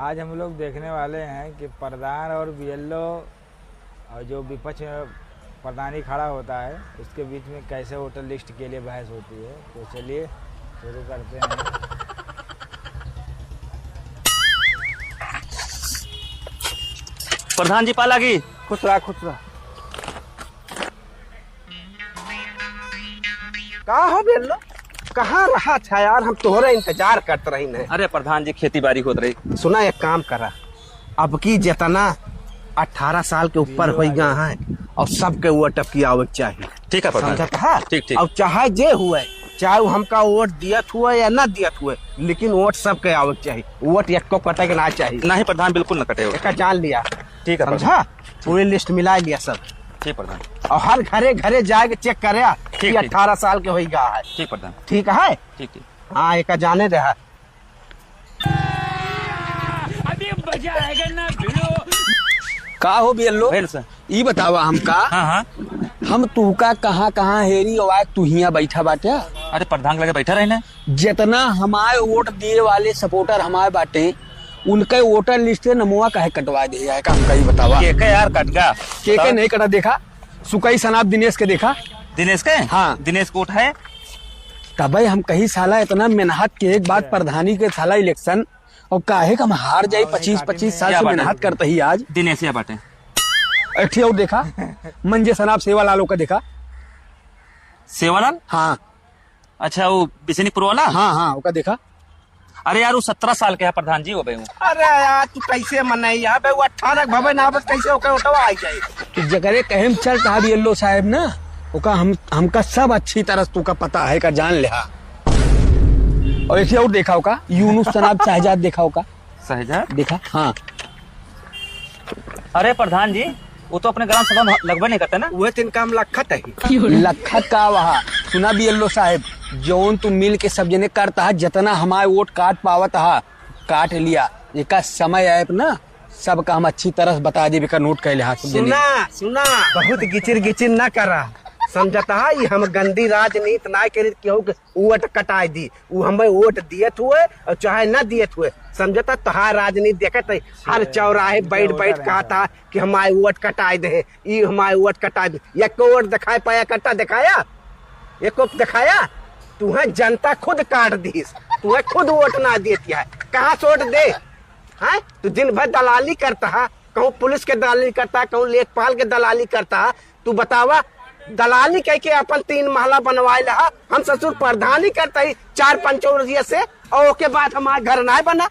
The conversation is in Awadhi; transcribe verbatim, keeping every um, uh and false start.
आज हम लोग देखने वाले हैं कि प्रधान और बीएलओ और जो विपक्ष में प्रधानी खड़ा होता है, उसके बीच में कैसे वोटर लिस्ट के लिए बहस होती है। तो चलिए शुरू करते हैं। प्रधान जी, पालागी। खुश रहा, खुश रहा। का हो बेल्लो, कहाँ रहा था यार, हम तोहरा इंतजार करत रही न। अरे प्रधान जी, खेती बारी होत रही। सुना, एक काम करा, अब की जितना अठारह साल के ऊपर हो गया है और सबके वोट अब की आवे के चाहिए। ठीक है प्रधान जी। समझत है? ठीक, ठीक। और चाहे जे हुए, चाहे वो हमका वोट दियत हुए या ना दियत हुए, लेकिन वोट सबके आवे के चाहिए। वोट एको कटे के ना चाहिए। नहीं प्रधान, बिल्कुल न कटे वोट। एका जान लिया। ठीक है प्रधान। समझा? पूरी लिस्ट मिला लिया सब। ठीक प्रधान। और हर घरे घरे जाके चेक करे ठीक, कि ठीक। अठारह साल के होई गा है। ठीक प्रधान। ठीक है? ठीक, ठीक। हाँ, एका जाने दे। अभी मजा आएगा ना भिड़ो। का हो बियल्लो? भेल सर। ई बतावा हमका, हाँ, हाँ। हम तुहका कहाँ, कहाँ हेरी और आज तू हियाँ बैठा बाटे? अरे प्रधान के लगे बैठा रहे ना। जितना हमारे वोट दिए वाले सपोर्टर हमारे बाटे, उनके वोटर लिस्ट से नमवा काहे कटवा दे जाए का, हमका ई बतावा। के के यार कट गा? के के बताओ। नहीं कटा, देखा, सुकई सनाब दिनेश के देखा। दिनेश के? हाँ। दिनेश के वोट है। तबे हम कही साला इतना मेहनत के एक बात प्रधानी के साला इलेक्शन और काहे का हम हार जाई, पच्चीस पच्चीस साल से मेहनत करत ही आज। दिनेश या बाटे। एक ठे और देखा, मंजे सनाब सेवालाल ओका देखा। सेवालाल? हाँ। अच्छा, वो बिसनीपुर वाला? हाँ, हाँ, ओका देखा। अरे यार, वो सत्रह साल के है प्रधान जी, वो बे वो। अरे यार, तू कैसे मनाई? यहाँ पे वो अठारह के भवे ना, बस कैसे ओकर ओटवा आ जाए? तो जकरे कहे में चल कहा बियल्लो साहब ना, ओका हम, हमका सब अच्छी तरह से तू का पता है, का जान लिहा। और एक और देखा ओका, यूनुस सनाब शहजाद देखा ओका। शहजाद? देखा, हाँ। अरे प्रधान जी, वो तो अपने ग्राम सभा में लगबे नहीं करते ना। वह तिनका हम लखत है। लखत का वहा? सुना बियल्लो साहब, जौन तू मिल के सब जने करता है, जितना हमारे वोट काट पावत हा, काट लिया। एका समय आए पे ना, सबका हम अच्छी तरह से बता देब, एका नोट कर ले, हाँ, सब जने। सुना, सुना, बहुत गिचिर गिचिर ना करा, समझता है, ये हम गंदी राजनीति ना करी, केहू के वोट कटाए दी, उ हमें वोट दियत हुए और चाहे ना दियत हुए, समझता, तोहार राजनीति देखत है, हर चौराहे बैठ बैठ कहता कि हमारे वोट कटाए दे, ई हमारे वोट कटाए दे, एको वोट दिखाए पाया, कट्टा दिखाया, एको दिखाया? तुहे जनता खुद काट दीस, तुहे खुद वोट ना देती है, कहाँ से वोट दे? हैं? तू दिन भर दलाली करता है, कहूँ पुलिस के दलाली करता है, कहूँ लेखपाल के दलाली करता है। तू बतावा, दलाली कह के अपन तीन महला बनवाए लहा, हम ससुर प्रधानी करता ही चार पाँच सौ रुपया से, और ओके बाद हमार घर ना बना।